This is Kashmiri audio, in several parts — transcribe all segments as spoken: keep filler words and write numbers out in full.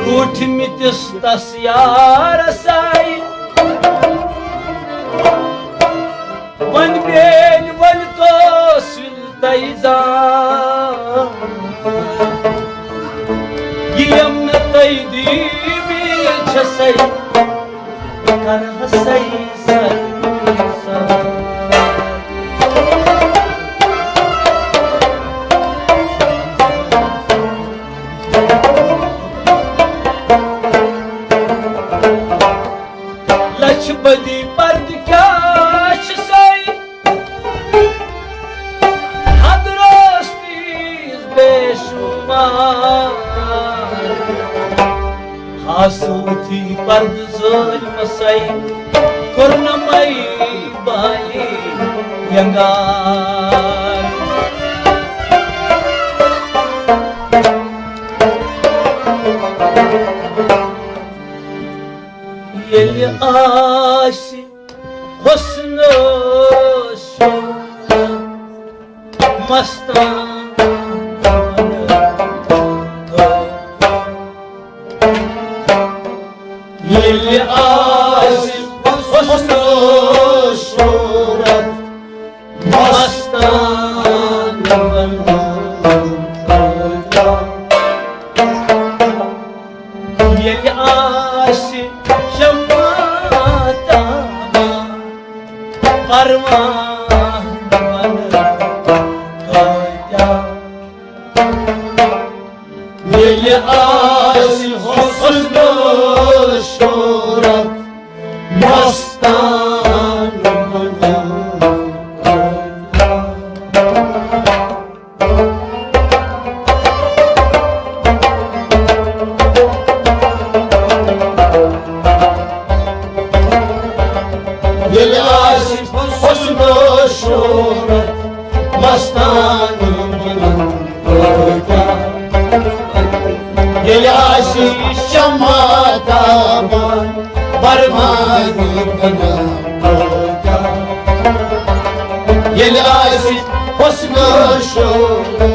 روٗٹھمٕتِس تس یارس آیہِ وۄنۍ بیٚنہِ، وۄنۍ کۄس وِل تۄہہِ زان؟ یہِ یِم نہٕ تۄہہِ دِوِتھ چھَسَے، بہٕ کرٕ ہسَے سرسار۔ لچھ بدی پردٕ کیٛاہ چھِ سۄے؟ حد روستی بے شمار۔ آسوٗتھی پردٕ ظٲلمہٕ سۄے، کوٚرنَمَے بالی ینگار۔ ییٚلہِ آسہِ حسن شوق مستان، ییٚلہِ آسہِ حسن شوق مستان، ییٚلہِ آسہِ شمع تابان، پروان بنہٕ کٲتیٛاہ۔ ییٚلہِ آسہِ حسن شہرت مستان بنہٕ کٲتیٛاہ۔ ییٚلہِ آسہِ حسن و شہرت مستان بنہٕ کٲتیٛاہ، ییٚلہِ آسہِ شمع تابان پروان بنہٕ کٲتیٛاہ، ییٚلہِ آسہِ حسن و شہرت۔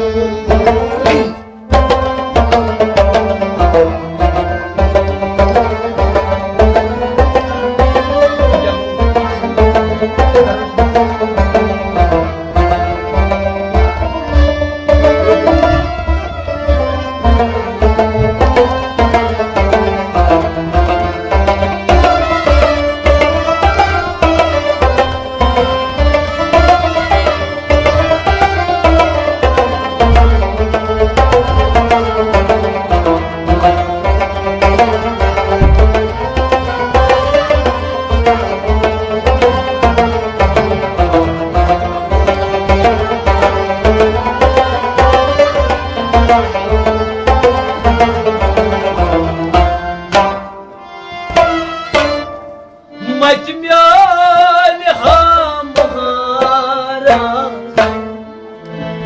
متہِ میٛانہِ ہامہٕ ہارا،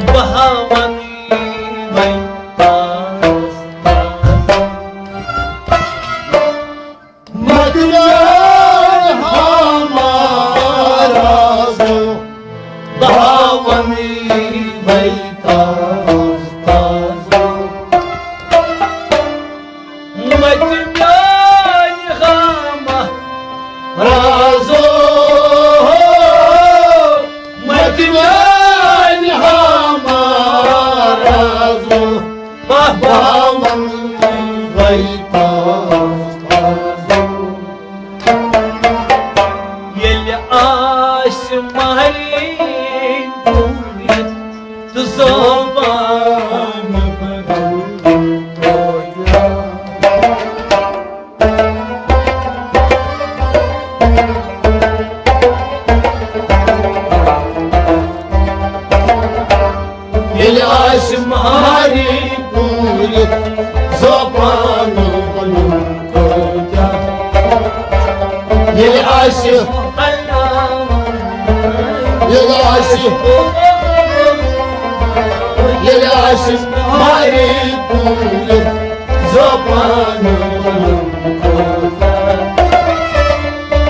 بہٕ ہا وَنہٕ وۄنۍ تازٕ تازٕ۔ متہِ میٛانہِ ہامہٕ ہارا، بہٕ ہا وَنہٕ وۄنۍ تازٕ تازٕ۔ متہِ میٛانہِ ہامہٕ رازو، متہِ میٛانہِ ہامہٕ رازو، بہٕ ہا وَنہٕ وۄنۍ تازٕ تازٕ۔ ییٚلہِ آسہِ مہرِنۍ پوٗرِتھ تہٕ زوبان بنہٕ کٲتیٛاہ۔ ییٚلہِ آسہِ مہرِنۍ پوٗرِتھ زوبان بنہٕ کٲتیٛاہ۔ ییٚلہِ آسہِ ییٚلہِ آسہِ، ییٚلہِ آسہِ مارے پوٗرٕ زبان وَنُن کوتاہ۔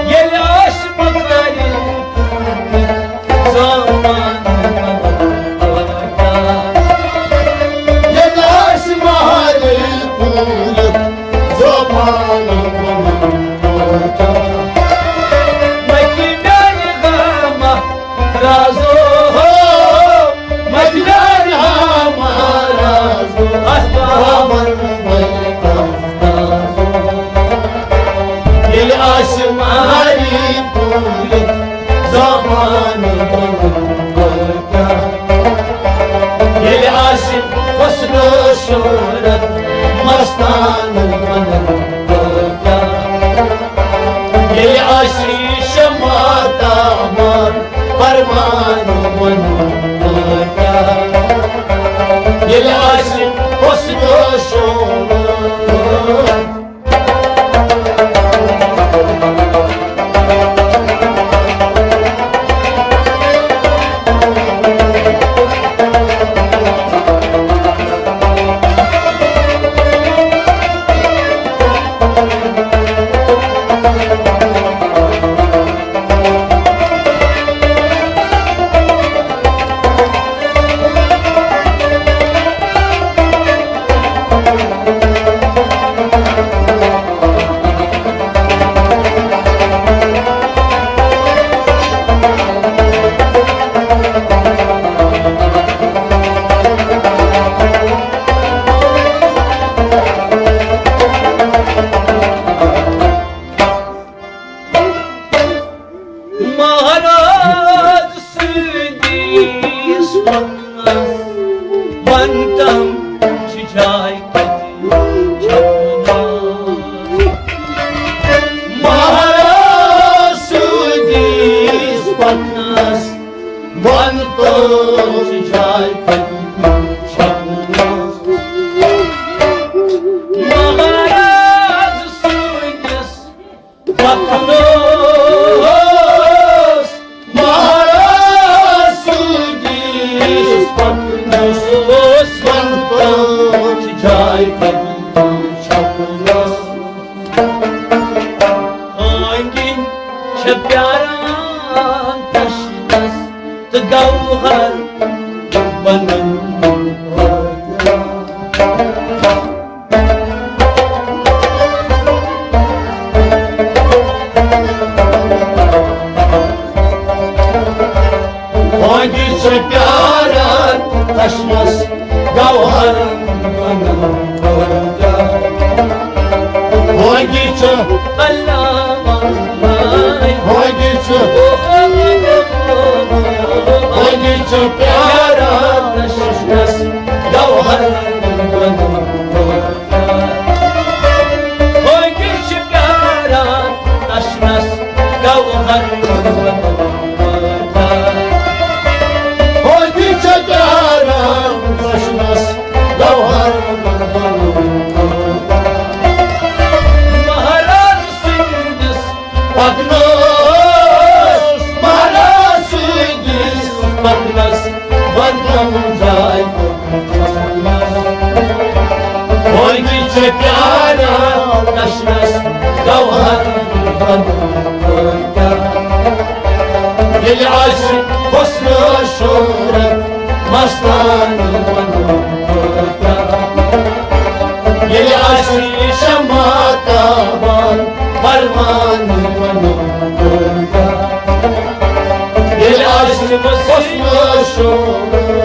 ییٚلہِ آسہِ مارے پوٗرٕ زبان وَنُن کوتاہ۔ ییٚلہِ آسہِ مارے پوٗرٕ زبان وَنُن کوتاہ۔ مَتہِ میٛانہِ غمہ رازو ہو، مَتہِ میٛانہِ غمہ رازو، اَتھ غمَن منٛز رازو۔ ییٚلہِ آسہِ مارے پوٗرٕ زبان وَنُن کوتاہ۔ ییٚلہِ آسہِ حسن و شہرت مستان وَنُن کوتاہ۔ ییٚلہِ آسہِ شمع تابان فرمان وَنُن کوتاہ۔ ییٚلہِ آسہِ حسن و شہرت۔ مہراز سٕنٛدِس پنس بنتم چھِ جاے کتہِ چھپنس۔ مہراز سٕنٛدِس پنس بنتم چھِ جاے کتہِ چھپنس۔ مہراز سٕنٛدِس پکنس، مہراز سٕنٛدِس پکنس اوس ونتن جاے کتہِ چھپنس۔ آنگن چھِ پیاران تشنس تہٕ گوہر بنن۔ بانگہِ چھِ پیاران تشنس گوہرن بنن۔ بانگہِ چھِ علامہ، بانگہِ چھِ، بانگہِ چھِ پیاران تشنس گوہرن بنن۔ بانگہِ چھِ پیاران تشنس گوہر۔ بانگہِ چھِ پیاران تشنس گوہر۔ مہراز سٕنٛدِس پکنس، مہراز سٕنٛدِس پکنس بنتم جاے۔ بانگہِ چھِ پیاران تشنس گوہر۔ ییٚلہِ آسہِ حسن و شہرت مستان ونُن کوتاہ۔ ییٚلہِ آسہِ شمع تابان فرمان ونُن کوتاہ۔ ییٚلہِ آسہِ حسن و شہرت۔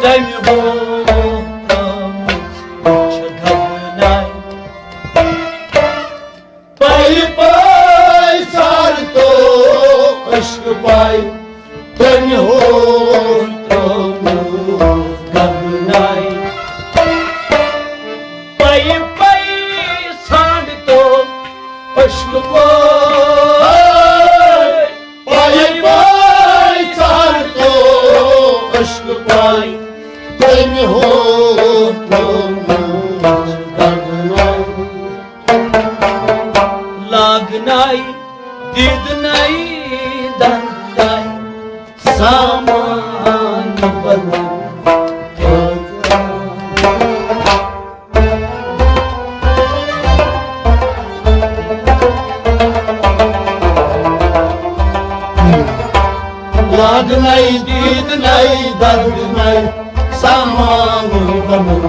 تٔمۍ ہووُن ترٲومٕژ چھِ گگناے۔ پَیہِ پَے ژھانٛڈ تو عشق پَے، تٔمۍ ہووُن ترٲومٕژ گگناے۔ پَیہِ پَے ژھانٛڈ تو عشق پَے۔ پَے پَے ژھانٛڈ تو عشق پَے، تٔمۍ ہووُن ترٲومٕژ گگناے۔ لاگناے، دیدناے، دنداے، سامان بناو۔ لاگناے، دیدناے، دندناے، سامان بناو۔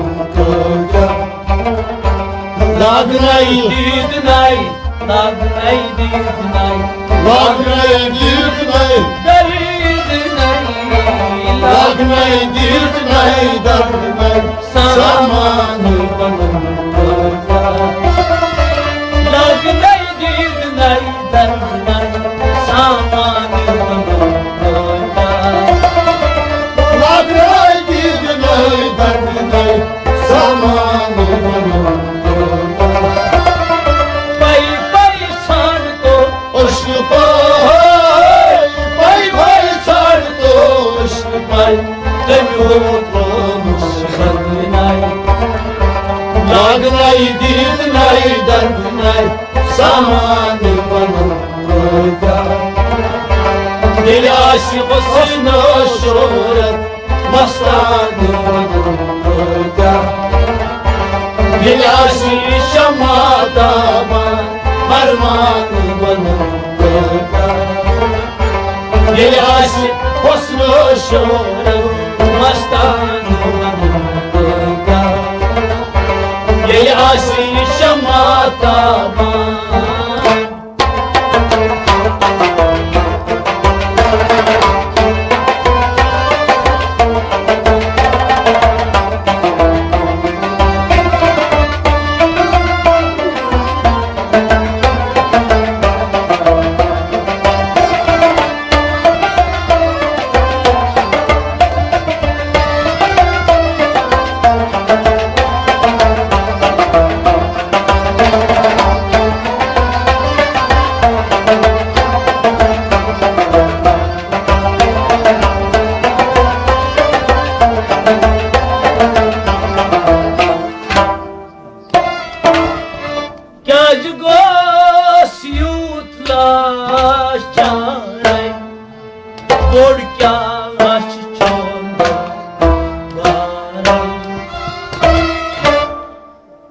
لاگناے، دیدناے، لاگناے، دیدناے، لاگناے، دیدناے، دریدناے، لاگناے، دیدناے، دندناے، سامان بناو۔ لاگناے، دیدناے، دندناے، سامان بناو۔ لاگناے، دیدناے، دندناے، سامان بناو۔ پَے پَے ژھانٛڈ تو عشق پَے، پَے پَے ژھانٛڈ تو عشق پَے، تٔمۍ ہووُن ترٲومٕژ چھِ گگناے۔ لاگناے، دیدناے، دندناے، سامان بناو۔ ییٚلہِ آسہِ حسن و شہرت مستان بناو۔ ییٚلہِ آسہِ شمع تابان ارمان بناو۔ ییٚلہِ آسہِ حسن و شہرت مستان بناو۔ ییٚلہِ آسہِ شمع تابان۔ کیٛازِ گوٚس یوٗت لاچار؟ بوٚڑ کیٛاہ چھُ چون بارٕ؟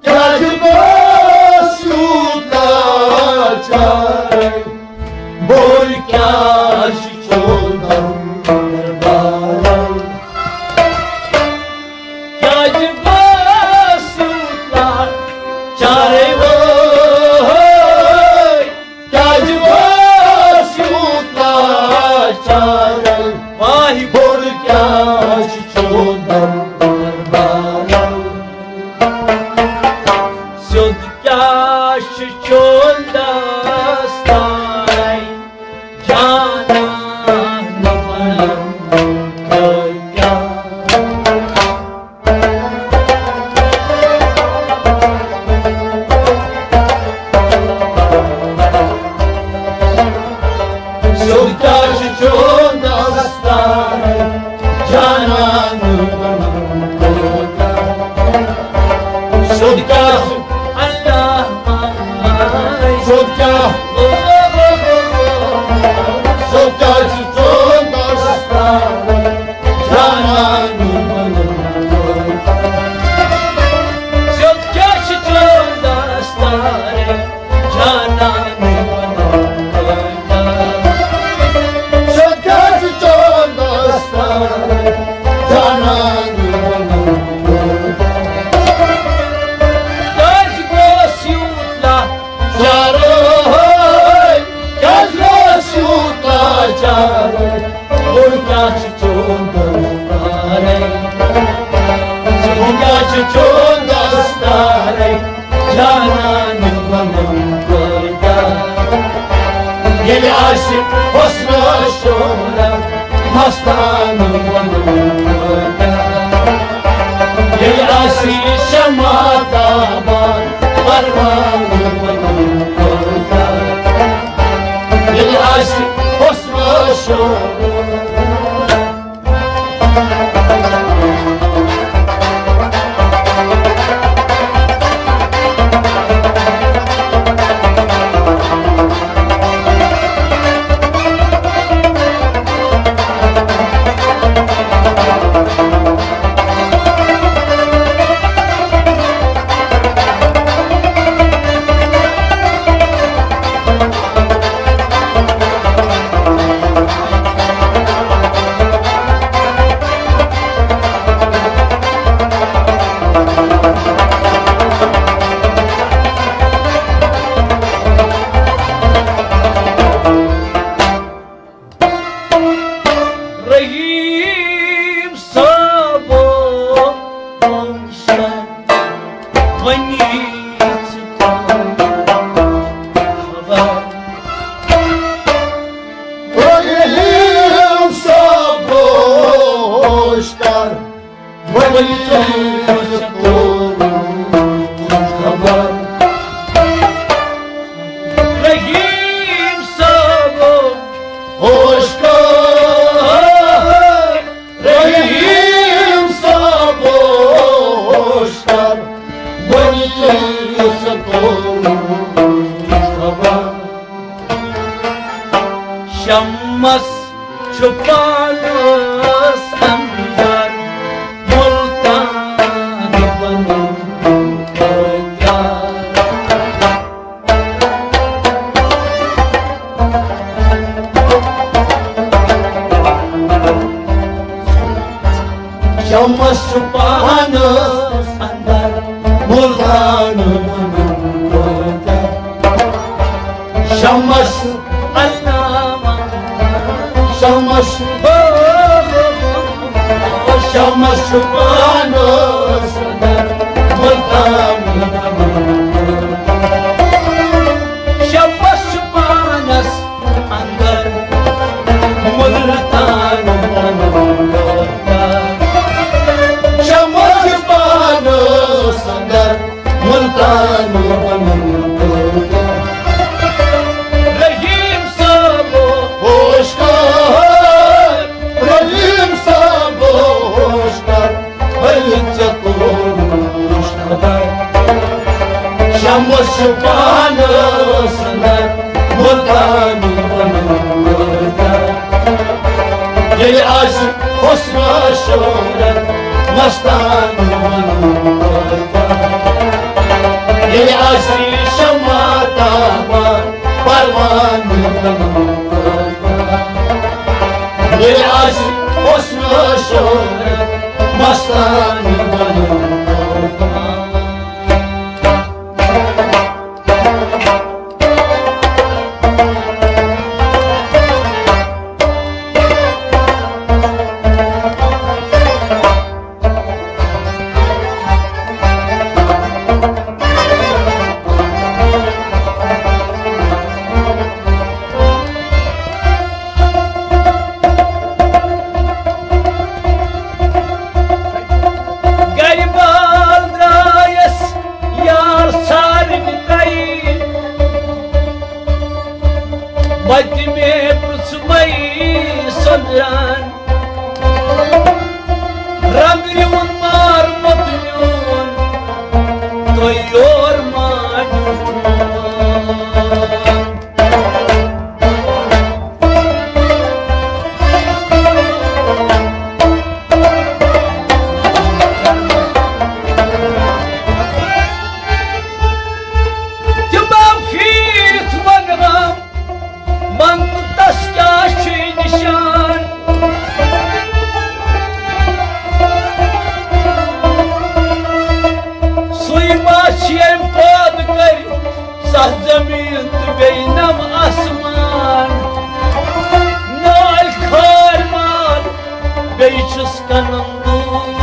کیٛازِ گوٚس یوٗت لاچار؟ بوٚڑ کیٛاہ چھُ چون دربار؟ کیٛازِ گوٚس یوٗت لاچار وٲے؟ کیٛازِ گوٚس یوٗت لاچار؟ واہی بوٚڑ کیٛاہ چھُ چون دربار؟ سیوٚد کیٛاہ چھُ چون داستان؟ جانان ونم کٲتیٛاہ۔ سیوٚد کیٛاہ چھُ چون داستان؟ جانان ونم کٲتیٛاہ۔ جانان بنُن پٲدٕ۔ ییٚلہِ آسہِ حسن و شہرت مستان بنُن پٲدٕ۔ ییٚلہِ آسہِ شمع تابان پروان بنُن پٲدٕ۔ ییٚلہِ آسہِ حسن و شہرت۔ رحیم صٲبو، وۄنۍ ژٕ خبر۔ رحیم صٲبو، وۄنۍ ژٕ خبر۔ رحیم صٲبو، ہوش کر۔ رحیم صٲبو، ہوش کر، وۄنۍ ژٕ خبر۔ شمس چھُ پانس اندر ملتان بنومُت۔ شمس چھُ پانس اندر مُلان۔ شمس، شمس، شمس چھُ پانس اندر مُلان۔ شمس چھُ پانس اندر مُلتان۔ شمس چھُ پانس اندر مُلتان۔ رحیم صٲبو، ہوش کر، رحیم صٲبو، ہوش کر، بٔلۍ ژےٚ کوٚرُتھ خبر۔ شمس چھُ پانس اندر مُلتان۔ ییٚلہِ آسہِ حسن و شہرت مستان بنومُت۔ ییٚلہِ آسہِ شمع تابان پروان بنومُت۔ ییٚلہِ آسہِ حسن و شہرت مستان بنومُت۔ گرِ بال درٛایس یار ژھارنہِ تَے۔ وتہِ مےٚ پرٛژھمَے سۄنٛدران، رنٛگ نیوٗن مارمُت میون، تۄہہِ یور ما نیوٗن؟ تِم آو پھیٖرِتھ وَنہٕ ہا، وَن تہٕ تَس کیٛاہ چھُے نِشان؟ سُے ما چھِ أمۍ پٲدٕ کٔرۍ ستھ زمین تہٕ بیٚیہِ نَو آسمان۔ نالۍ کھالۍ مال، بیٚیہِ چھُس کٕنان دوٗر۔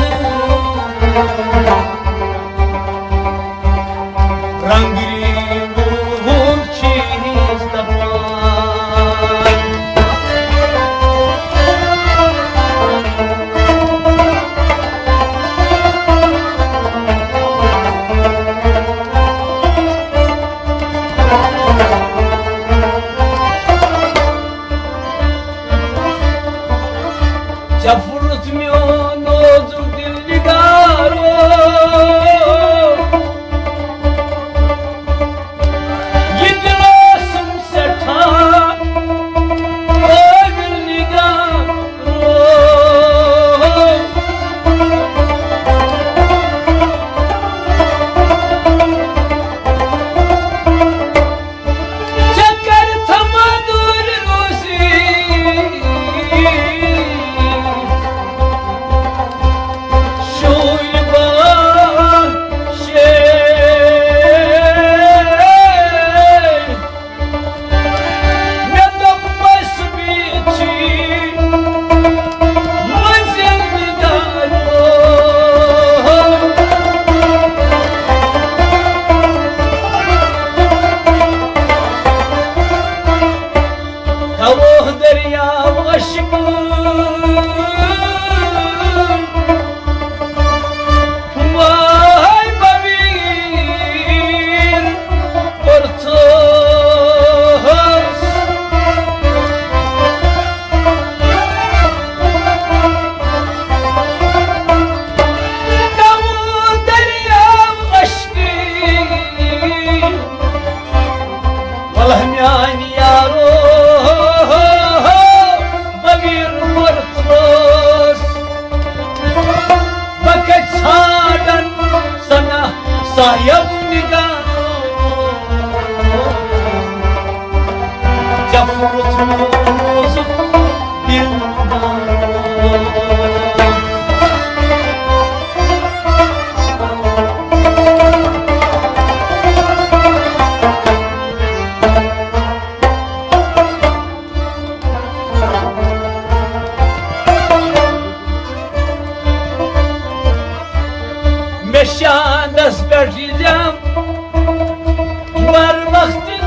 یِم نِگاہ جفوت روزُک دِلدار۔ مےٚ شاندس پٮ۪ٹھ ییٚلہِ مر وقتہٕ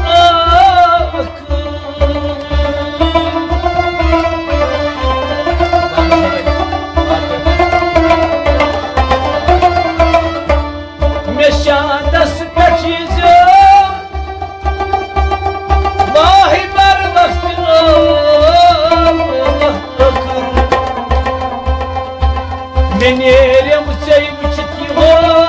ٲخٕر۔ مےٚ شاندس پٮ۪ٹھ ییٚلہِ واہی مر وقتہٕ ٲخٕر۔ مےٚ نیرم ژے وٕچھِتھ یِہوے۔